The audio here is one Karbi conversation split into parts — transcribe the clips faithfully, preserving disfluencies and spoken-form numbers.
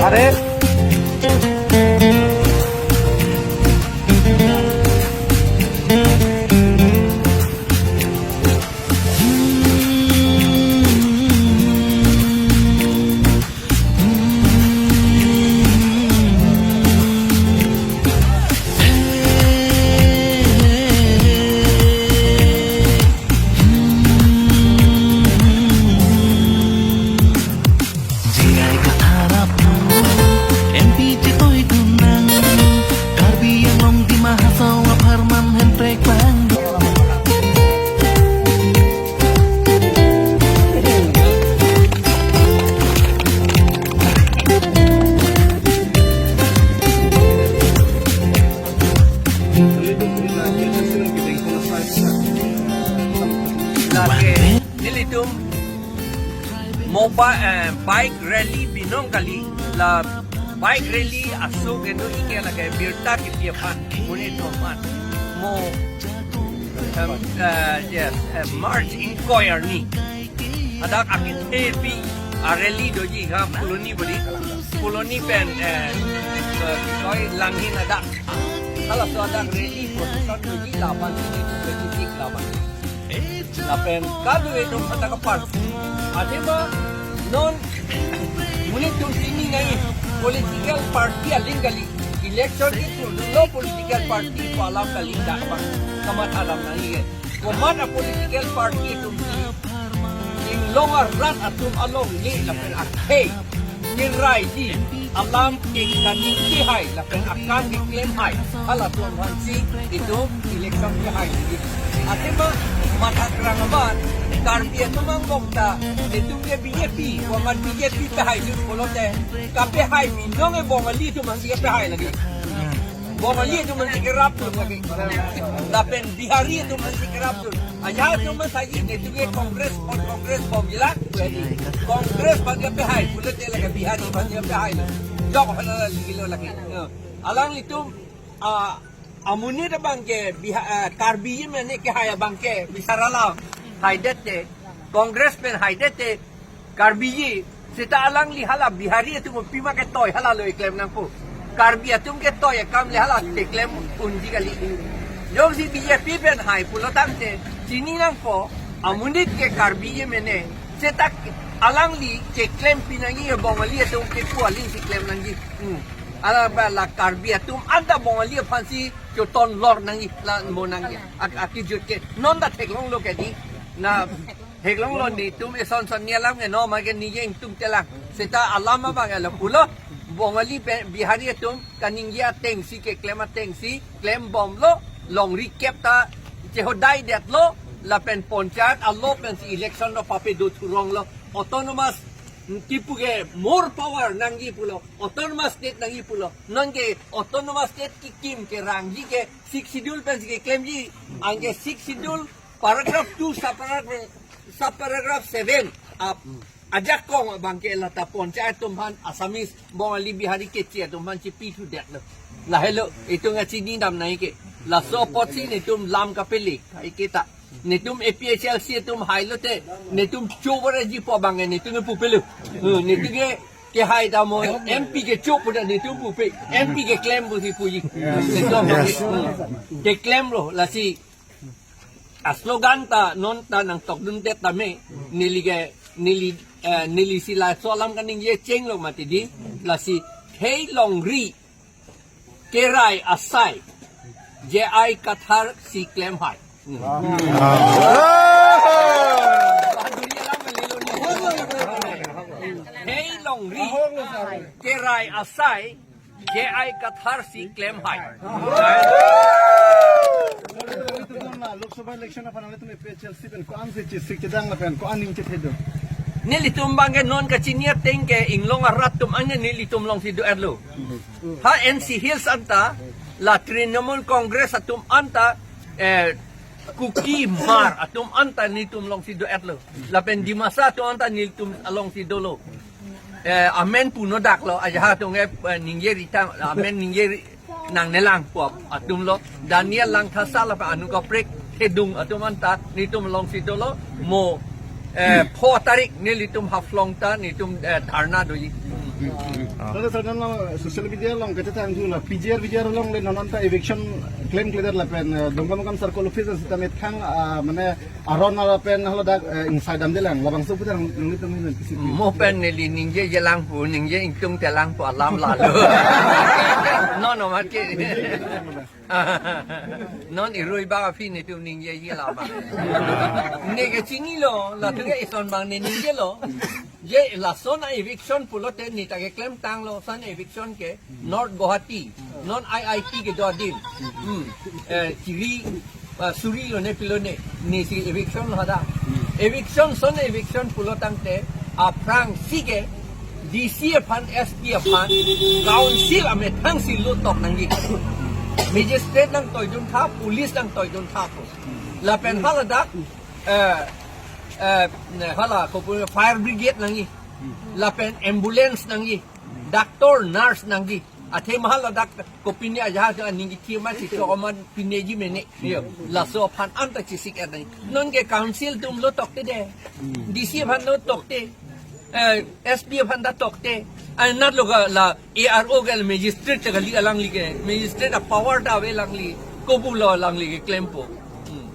Are. J I Kathar aphan M P chetoidun nang, Karbi Anglong Dima Hasao apharman Hemprek bang. Lake nelitum mobile, eh, bike rally binong kali, la bike rally aso ke do ike lake birta kepi aphan, mune do aphan. Mo, em, eh, yes, eh, March ingkoi arni. Hadak akin tepi a rally doji ha Phuloni bodi. Phuloni pen, eh, eh, koi Langhin hadak. Halaso hadak rally procession doji laban sini, twenty-six laban. Lapen kado etum hadak apar. Athema non monit atum chini nai political party aling kali. Election ke thurlo political party pu alam kali dak bang. Kamatha dam nai ke. Komat a political party atum inglong arat atum alongle lapen akhei keraiji alam ke kaningje hai lapen akam keklem hai, halatum aphansi itum election kehai. Athema matha krang aban Karbi atum angbong ta itum ke B J P, komat B J P kahaijun pulote kapehai binong e Bongali atum aphansi kapehai lagi. Bongali atum aphansi kerapdun lagi. Lapen Bihari atum aphansi kerapdun. Ajat atum aphansi netum ke Congress, on Congress bom jila. Congress aphan kapehai, pulote lake Bihari aphan kapehai. Jok aphan lagi lo lagi. Alanglitum, ah, amonit abang ke Biha-, ah, Karbi mene kehai abang ke bisar alam. Haidet te, Congress pen haidet te, Karbiji, seta alangli hala Bihari atum pima ketoi hala lo eklem nangpo. Karbi atum ketoi akam le hala keklem unji kali. Jongsi B J P pen hai pulo tangte, chini nangpo, amonit ke Karbiji mene, seta alangli keklem pinangji Bongali atum kepu aling si klem nangji. Hmm. Ala ba la Karbi atum anta Bongali aphansi choton lor nangji, la mo nangji. Ak-, akijut ke, non ta theklonglo ke di, na theklonglo netum eson son ni alam ke no ma ke ni jeng tum telang. Seta alam abang alo pulo. Bongali pen Bihari atum kaningje atengsi keklem atengsi klem bomlo, longri kep ta chehodai detlo, lapen ponchayat alo pensi election lo pape do thuronglo. Autonomous kipu ke more power nangji pulo, autonomous state nangji pulo. Non ke autonomous state kekim kerangji ke Sixth Schedule pensi keklemji, anke Sixth Schedule paragraph two, subparagraph, subparagraph seven, ap, ajakong abang ke lata ponchayat atum aphan Assamese Bongali Bihari keche atum aphan chepithu detlo. Lahelo, itum kachini dam nai ke. Laso apotsi netum lam kapele, kai ke ta. Netum A P H L C atum hailote, netum choboreji pu abang ke netum ke pupelo. Hmm, netum ke kehai ta mo M P kecho pu ta netum pupe, M P keklem pusi puji. Netum, yes, hmm, keklemlo, lasi a slogan ta non ta nangtokdundet tame, neli ke, neli, eh, neli si laso alam kaningje chenglo mati di, lasi khei longri kerai asai, J I Kathar si klem hai. Hmm. Wow. Khei longri kerai asai, J I Kathar si klem hai. Lok Sabha election aphan nanglitum A P H L C pen ko-an si chesik chedang lapen ko-an aning chethedun? Nelitum abang ke non kachini ateng ke inglong arat atum an nelitum alongsi do-etlo. Ha N C Hills anta, la Trinamool Congress atum anta, eh, Kuki Hmar atum anta nelitum alongsi do-etlo. Lapen Dimasa atum anta nelitum alongsi dolo. Eh, amen puno daklo, ajahak atum ke, eh, ningje ritang, amen ningje ri-, nangnelang pu atum lo. Daniel Langthasa lapen Anu Kaprek, Thedung atum anta nelitum alongsi dolo. Mo, eh, pho tarik nelitum Haflong ta nelitum, eh, dharna doji. Tata sir, non social media along kachethan thu la P G R V G R along le non anta eviction klemkledet lapen, eh, Dongkamukam circle office sita methang, ah, mane aron lapen haladak, eh, ingsai damdelang, labangso putar nangli tong hin kisi. Mo pen neli ningjejelang pu, ningje ingtungtelang pu alam lalo. No, no, mati. Non irui bang aphi netum ningjeje lama. Ne kachinilo, latum ke ison bang ne ningjelo. Je lason a-eviction pulote neta keklemtanglo, son eviction ke North Guwahati, non I I T kedo adim. Hmm. Eh, chiri, ah, suri lone pilone, nesi eviction lo hadak. Eviction, son eviction pulotangte, aphrangsi ke D C aphan, S P aphan, council amethangsi lotok nangji. Magistrate nangtoiduntha, police nangtoiduntha pu. Lapen haladak, eh, eh, hala, kopu, fire brigade nangji. Lapen ambulance nangji. Doctor, nurse nangji. Athema haladak kopine ajahak aning kithi ma si to oman pineji mene. Yo, laso aphan anta chesik-et nangji. Non ke council atum lotokte de. D C aphan lotokte. Eh, S P aphan ta tokte. Anat lo ke la A R O ke magistrate ta kali alangli ke. Magistrate a-power ta ave alangli. Kopulo alangli keklempo. Hmm.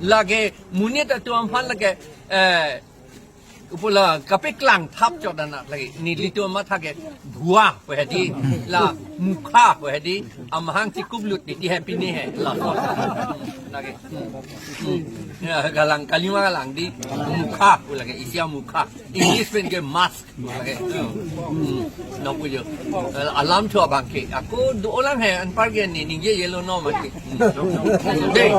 Lake monit atum aphan lake, eh, kopulo kapeklang thap chot anak lake. Nelitum matha ke bhua pu hedi. La mukha pu hedi. Amahang chikuplut di, di happy ni he. La. Lake. Hmm. Ya, galang kalima galang di. Mukha pu lake. Isi amukha. English pen ke mask. Okay. Hmm. Nang pujo. Alam thu abang ke. Ako dolang he, anpar ke ne ningjejelo non mati. Hmm. Dei.